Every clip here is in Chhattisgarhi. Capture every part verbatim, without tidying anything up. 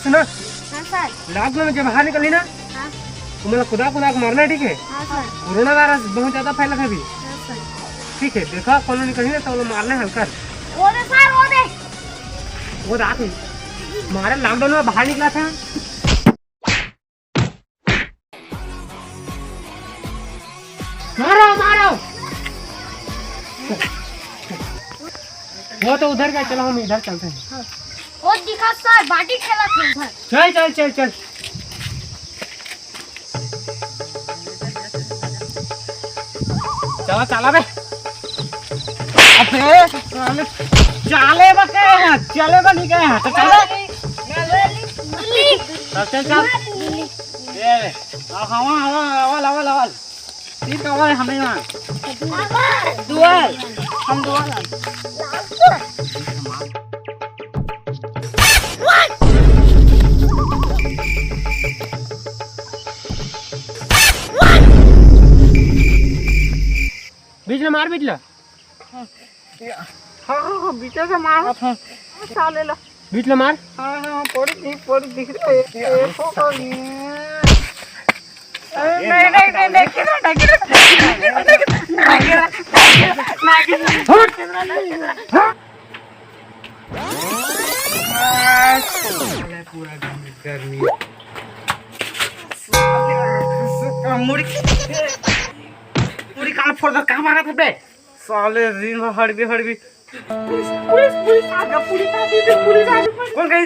ना, हाँ सर। लॉकडाउन में जब बाहर निकलही ना, हाँ। तो मतलब खुदा खुदा के मारना है, ठीक है? हाँ सर। कोरोना वायरस बहुत ज्यादा फैला है अभी। हाँ सर। ठीक है, देखा कोनो निकलही ना तो वो मारना है हल्का। वो दे सर, वो दे। वो रात में मारे लॉकडाउन में बाहर निकला था। मारो, मारो। वो तो उधर गया, चलो हम इधर चलते हैं। वो दिखा सर, बाटी खेला था उधर। चल, चल, चल, चल। चला, चला बे। अबे, चले, चले बा के यहाँ, चले बा नहीं के यहाँ, तो चल बे। चल, चल, चल। ये ले, आ, हवा, हवा, हवा, हवा, हवा। ठीक है, हवा, हमें यहाँ। दुआ, हम दुआ। बीच में मार, बीच ला। हाँ, हाँ, हाँ, बीचे से मार। हाँ, हाँ। साले ला। बीच ला मार। हाँ, हाँ, पड़ी दिख, पड़ी दिख रही है। ये, ये, ये, देखो तो ये। अरे, नहीं, नहीं, नहीं, नहीं, गिरा, नहीं, गिरा, नहीं, गिरा, नहीं, गिरा, नहीं, गिरा, नहीं, गिरा, नहीं, गिरा। पूरा गर्मी, गर्मी। मुड़ी, मुड़ी कान फोड़ दे, कहाँ मारा था बे? साले दिन भर हड़बी, हड़बी। पुलिस, पुलिस, पुलिस आ गया, पुलिस आ गई, पुलिस आ गई। कौन गई?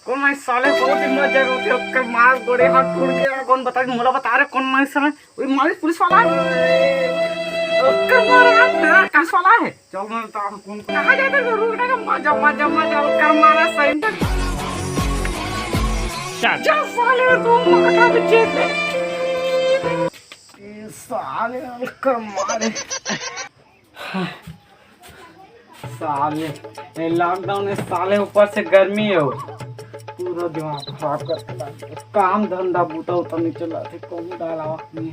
कौन माई साले? बहुत ही मजा होते, ओकर मार गोड़े हाथ टूट गया। कौन बता, मोला बता रहे, कौन माई साले? वही मालिक पुलिस वाला है। ओकर मार हाथ मेरा पुलिस वाला है। चल, मैं बता रहा हूँ, कौन, कहाँ जाता है? रुक ना, मजा, मजा, मजा, ओकर मारा सही। चल। चल, साले, तू मार खा, बच्चे थे। ए, साले, ओकर मारे। साले, ए लॉकडाउन में साले ऊपर से गर्मी है, पूरा दिमाग खराब कर, काम धंधा बूता उता नहीं चला थे, कौन डाला नहीं।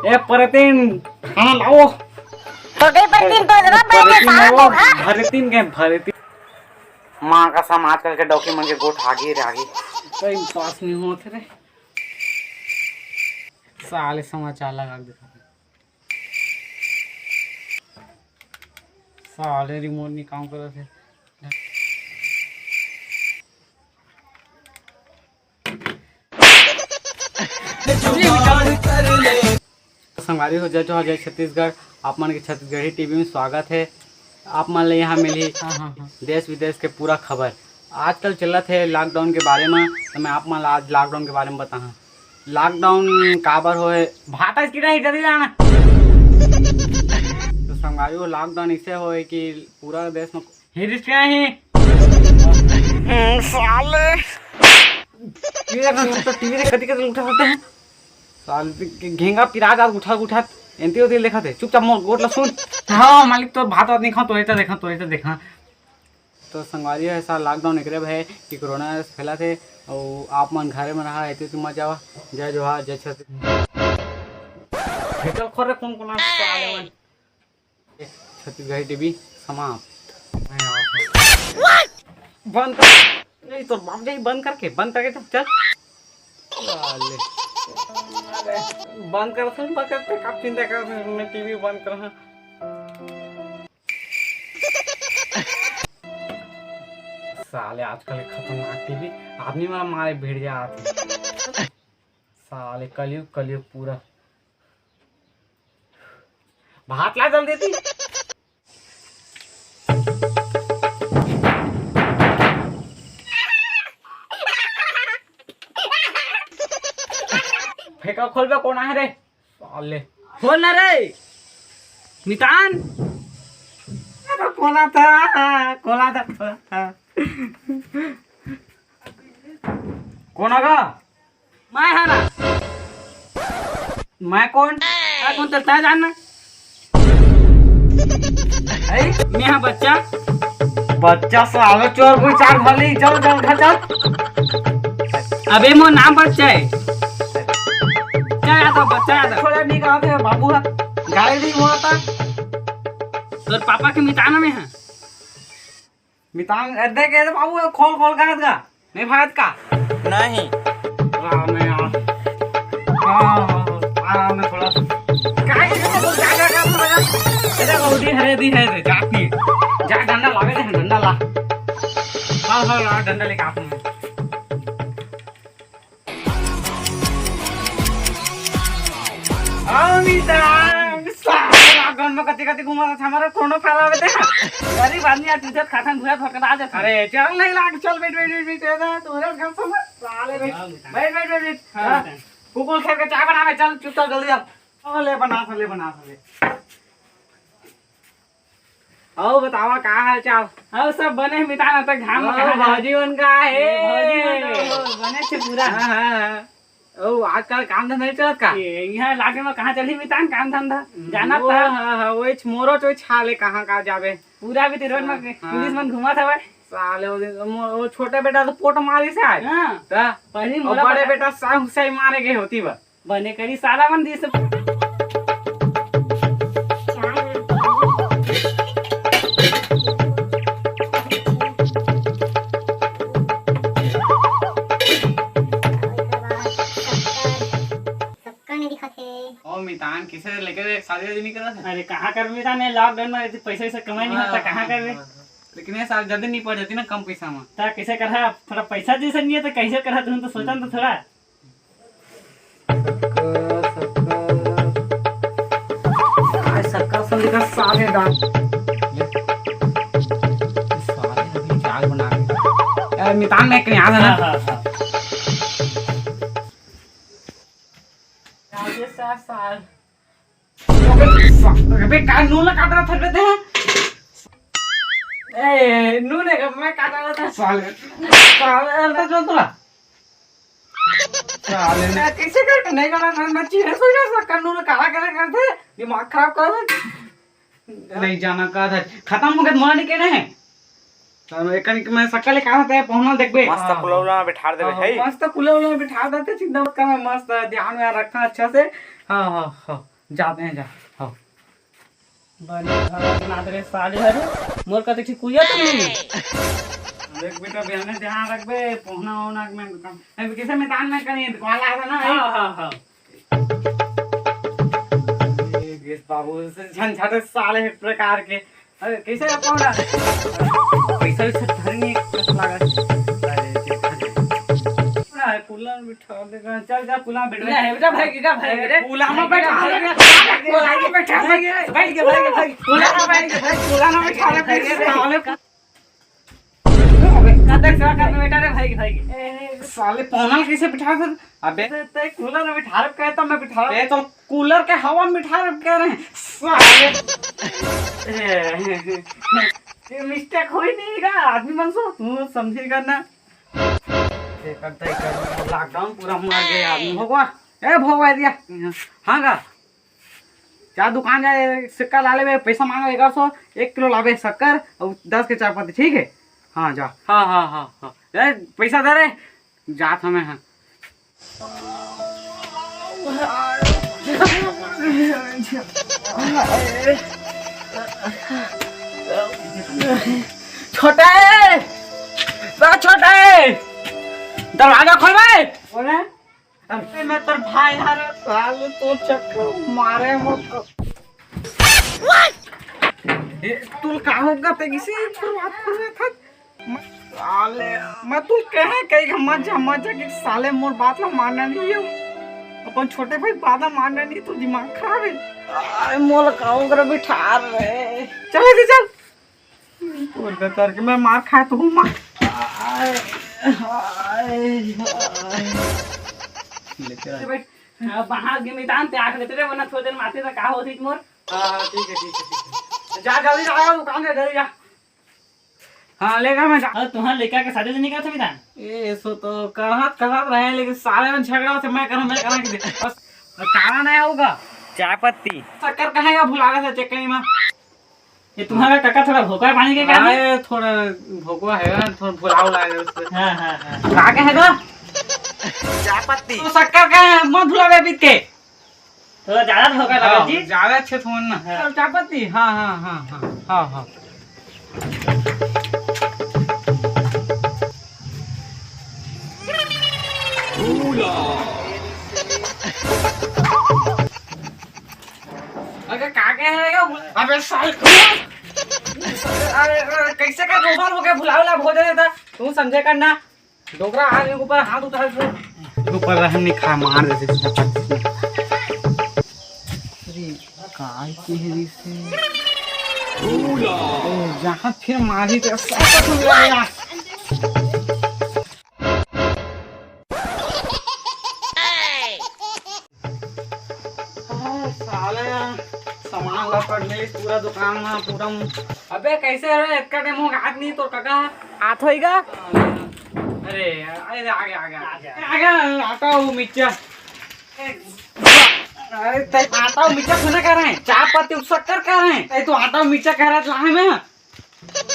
ए परतीन, खाना लाओ। तो गई परतीन तो जरा बैठ के परतीन साला वो तो खा। भरतीन के भरतीन। माँ का सम आजकल के डौकी मन के गोठ आगे रे आगे। टाइम पास नहीं होत रे। साले समाचार लगा के दिखा। साले रिमोट नहीं काम करत हे। संगवारी हो, जय जोहार, जय छत्तीसगढ़। आप मन के छत्तीसगढ़ी टीवी में स्वागत है। आप मन ले यहाँ मिली हाँ, हाँ, हाँ। देश विदेश के पूरा खबर। आजकल चलत है लॉकडाउन के बारे में, तो मैं आप मन ला आज लॉकडाउन के बारे में बताहा। लॉकडाउन काबर होए? भाटा कीड़ा ही डरी जाना। तो संगवारी हो, लॉकडाउन इसे होए कि पूरा देश में हिरिस क्या है? हम्म, साले। ये देख, हम तो टीवी देख, कति कति उठा होते हैं। साले, घेंगा पिराज आज उठा, उठा, एंती होती देखा थे। चुपचाप मोर गोट ला सुन। हाँ, मालिक, तो भात वात नहीं खाओ, तो ऐसा देखा, तो ऐसा देखा। तो संगवारी हो, ऐसा लॉकडाउन एकरे बर हे कि कोरोना वायरस फैला थे, अउ आप मन घरे में रहा, एती ओती मत जावा। जय जोहार, जय छत्तीसगढ़। फेंकल खोर रे, कौन कौन आ साले मन। छत्तीसगढ़ी टीवी समाप्त। बंद कर। नहीं तो बाप जाई बंद करके, बंद करके चल, चल। साले। बंद कर, सुन, बंद कर, का चिंता कर, मैं टीवी बंद कर। हाँ। साले आजकल एक खतरनाक टीवी, आदमी मन मारे भिड़ जात हे। साले कलयुग, कलयुग पूरा। भात ला जल्दी दी। फेंका खोलबे, कौन आहे रे? साले। खोल ना रे। मितान। अरे कोन आत हे, कोन आत हे, कोन आत हे। कोन आगा? मैं हा ना। मैं कोन? मैं कोन तेला तैं जान ना। ए, मैं हा बच्चा। बच्चा साले चोर कोई चार भली, चल, चल, घर चल। अबे मोर नाम बच्चा हे। बच्चा यादव, बच्चा यादव। थोड़ा नहीं कहा थे बाबू हा। गाली नहीं हुआ था। तोर पापा के मितान में हा। मितान, ए, देख, ए, बाबू, खोल, खोल, कहा था? नहीं भागत का? नहीं। आराम है यार। हाँ, हाँ, हाँ, आराम है थोड़ा। काय के बोल, काय, काय, काय, थोड़ा। इधर उल्टी हरे दी है, जा पी। जा, डंडा लावे दे, डंडा ला। हाँ, हाँ, ला, डंडा लेके आता हूँ। अमिताभ, साला लॉकडाउन में कति कति घूमा था, हमारा कोनो फायदा होते हैं। गरीब आदमी आज इज्जत खातन भुआ धोखा आ जाता। अरे चल नहीं लाग, चल बैठ, बैठ, बैठ, बैठ, बैठ, तू रह घर से मत, साले बैठ, बैठ, बैठ, बैठ, बैठ। हाँ, हाँ। कुकुर खेल के चाय बनावे, चल चुपचाप जल्दी चल। ओ, ले बना ले, बना ले। अउ बतावा, का हाल चाल? अउ सब बने हे मितान, तक घाम में अउ कहाँ जा? भौजी मन का हे? ए, भौजी मन का हो, बने छे पूरा। हाँ, हाँ, हाँ। अउ आजकल काम धंधा नहीं चलत का? ए, यहाँ लागे में कहाँ चलही मितान काम धंधा? जानत ओ, था। हाँ, हाँ, वही छ-, मोरो चो छाले कहाँ का जाबे? पूरा भी रोड में हाँ, पुलिस हाँ। मन घुमत हवय। साले वो दिन मो-, वो छोटे बेटा तो पोट मारिस आज। हाँ। ता? पहली अउ मोला बड़े पता बेटा साहु साई मारे गए होती बा। बने करी साला मन दिस। शक्कर नहीं दिखत हे। ओ मितान, किसे लेके शादी वादी नहीं करत हे? अरे कहाँ कर मितान, ये लॉकडाउन में पैसा वैसा कमाई नहीं होता, कहाँ करबे? हाँ, हाँ। लेकिन ये साल जल्दी नहीं पड़ जाती ना कम पैसा में। ता कैसे करहा? थोड़ा पैसा जैसे नहीं है तो कैसे करहा? तुम तो सोचा तो थोड़ा। शक्कर, शक्कर। आज शक्कर से लेकर साले डाल। ये साले अभी जाल बना के। ए, मितान में कहीं आ जाना। हाँ, हाँ, हाँ। आगे सात साल। अबे, का नून ला काट रहा था बे ते? ए, नून है, मैं काट रहा था। साले, साले, अंदर चल तोरा। साले ने कैसे करके नहीं करना था, मैं चीरे सोच रहा था, कानून काला काला करते, दिमाग खराब कर दे। नहीं जाना का था, खत्म हो गया, मोला नहीं कहना है। तो एक कन मैं शक्कर लेके आ सकते हैं, पहुना देखबे। मस्त हाँ। कुलौला में बिठा देबे, हाँ, है? मस्त कुलौला में बिठा देते, चिंता मत करना, मस्त ध्यान में रखना अच्छा से। हाँ, हाँ, हाँ, जाते हैं, जा, हाँ। बने घर बना दे रे साले हरे, मोर कते ठीक कुइया तो नहीं। देख बेटा, बिहाने ध्यान रखबे, पहुना होना में काम। अब किसे मैदान में कहीं दुकान ला था ना, हाँ, हाँ, हाँ। ये गेस बाबू से झंझट साले एक प्रकार के। अरे, कैसे कौन है? पैसा वैसा धर नहीं, कस लगा। अरे, देखा जाए। पूरा है, पूरा बिठा देगा। चल जा, पूरा बैठ। पूरा है, बेटा, भाई, बेटा, भाई, अरे, बेटा। पूरा में बैठा देगा। पूरा में बैठा देगा। भाई, भाई, भाई, पूरा में बैठा देगा। पूरा में बैठा देगा। कतक सेवा करबे बेटा रे, भाई, भाई। ए, साले पौना कैसे बिठा दे? अबे ते, ते कूलर में बिठा रख कहता, मैं बिठा ए, तो कूलर के हवा में बिठा रख कह रहे हैं। साले। ए, ये मिस्टेक होई नहीं गा, आदमी मन सो, तू समझेगा ना। ये करता ही कर, लॉकडाउन पूरा मार गया आदमी। भगवा, ए भगवा दिया। हाँ गा। जा दुकान जा, सिक्का ला लेबे, पैसा मांगा एगारह सौ, एक किलो लाबे शक्कर अउ दस के चाय पत्ती, ठीक है? हाँ, जा। हाँ, हाँ, हाँ, हाँ। ए, पैसा दे रे, जात हमें, हाँ। छोटा है, बा छोटा है, दरवाजा खोल बे। कौन है? अबे मैं तोर भाई हरे, साले तो चक्कर मारे मत। ए, तू का होगा ते किसी पर बात कर रहा था? मैं, साले, मैं तू कहे कहीं का मत जा, मत जा कि साले मोर बात ला मानना नहीं है। अपन छोटे भाई बात ला मानना नहीं, तो दिमाग खराब है। आय, मोला काहू कर बिठा रे। चल, चल, चल। बोल दे तर के मैं मार खाए तो हूँ मार। आय, आय, आय। लेके आ। बैठ। अब वहाँ के मैदान ते आग लेते रे, वरना थोड़ी देर मारते तो का होती मोर। हाँ, हाँ, ठीक है, ठीक है, ठीक है। जा, जल्दी जा, दुकान से जल्दी जा। हाँ, लेगा मैं जा। अरे, तुम्हारा लड़का के शादी से नहीं कहा था मैदान? ए, सो तो कहत, कहत रहे, लेकिन साले में झगड़ा होते, मैं करूँ, मैं करूँ कि बस, काला नहीं होगा। चाय पत्ती। शक्कर कहाँ का भुला गया था चक्कर में? ये तुम्हारा काका थोड़ा भोका पानी के कारण है? अरे, थोड़ा भोका है, थोड़ा भुलाव लागे उससे। हाँ, हाँ, हाँ। का के है तो? चाय पत्ती। तो शक्कर का है, मत भुलावे बीत के। थोड़ा ज्यादा भोका लगा हाँ, जी। ज्यादा अच्छे थोड़ा ना। हाँ। चल, चाय पत्ती। हाँ, हाँ, हाँ, हाँ, हाँ, हाँ। अबे का कहे रहेगा? अबे साल, अरे, अरे, कैसे का दोबार हो गया, भुला उला भोजन देता, तू समझे कर ना। डोकरा आज मेरे ऊपर हाथ उठा दे। ऊपर रहन नहीं खा, मार देते सीधा पट। अरे, काय के है इसे? ओ, जहाँ फिर मारी तो सब कुछ मिला यार। साले सामान ला पड़ मिलिस पूरा दुकान में, पूरा। अबे कैसे रे, इतना टाइम हो गया, हाथ नहीं तो काका हाथ होएगा। अरे, अरे, आगे, आगे, आगे। आगे, आटा वो मिर्चा। अरे, ते आटा वो मिर्चा सुना कह रहे हैं, चाय पत्ती शक्कर कह रहे हैं, ते तो आटा वो मिर्चा कह रहा है, लाए में।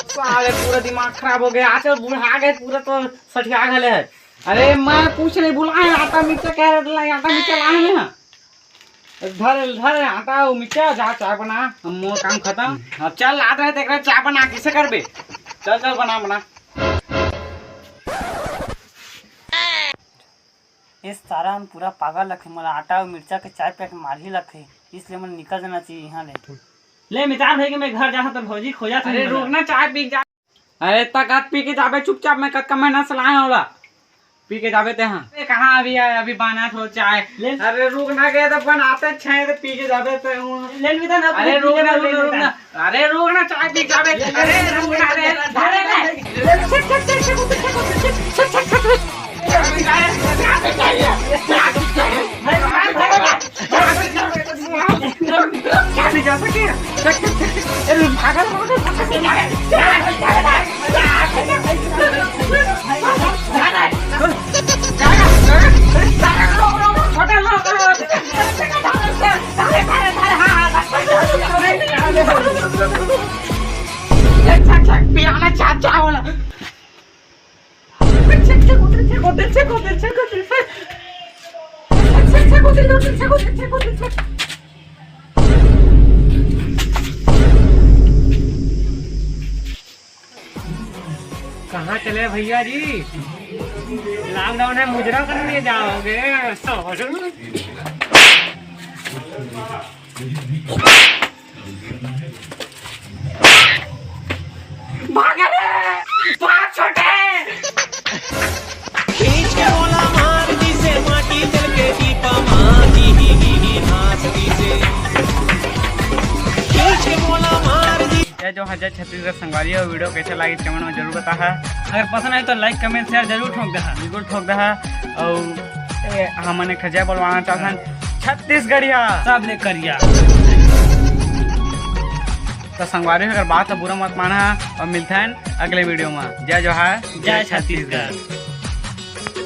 साले पूरा दिमाग खराब हो गया, आजकल बूढ़ा गए, पूरा तो सठिया गए है। अरे मैं कुछ नहीं बुलाए, आटा मिर्चा कह रहे, आटा मिर्चा लाए ना। धर, धर आटा और मिर्चा, जा चाय बना, हम मोर काम खत्म। अब चल, लात रहे तेकरा चाय बना, किसे करबे? चल, चल, बना, बना। इस सारा हम पूरा पागल रखे, मोला आटा और मिर्चा के चाय पे मार ही रखे, इसलिए मन निकल जाना चाहिए यहाँ ले। ले मितान भाई के मैं घर जाहा तो भौजी खोजा था अरे मोला। रुक ना, चाय पी जा। अरे तक हाथ पी के जाबे चुपचाप, मैं कतका मेहनत से लाए हूँ ओला। पी के जाबे ते हाँ। अरे कहाँ अभी आए, अभी बना थो चाय। ले। अरे रुक ना गए तो बनाते छे तो पी के जाबे ते हूँ। ले मितान, अरे रुक ना, रुक ना, रुक ना। अरे रुक ना, चाय पी के जाबे। अरे रुक ना, अरे, अरे, अरे, अरे। पियाना चाचा वाला। कहाँ चले भैया जी? लॉकडाउन है, मुजरा करने जाओगे? भाग रे, भाग छोटे। खींच के मोला मार दिसे, माटी तेल के टीपा मार दी, ही, ही, ही, नाच दिसे। खींच के मोला मार दी। जय जोहार, जय छत्तीसगढ़ संगवारी, और वीडियो कैसे लगी कमेंट में जरूर बताहा। अगर पसंद आए तो लाइक, कमेंट, शेयर जरूर ठोक दहा, बिल्कुल ठोक दहा। और ए, हमन एक ठो जय बोलवाना चाहथन छत्तीसगढ़िया। सब ले करिया। तो संगवारी हो, अगर बात तो बुरा मत माना और मिलते हैं अगले वीडियो में। जय जोहार, जय छत्तीसगढ़।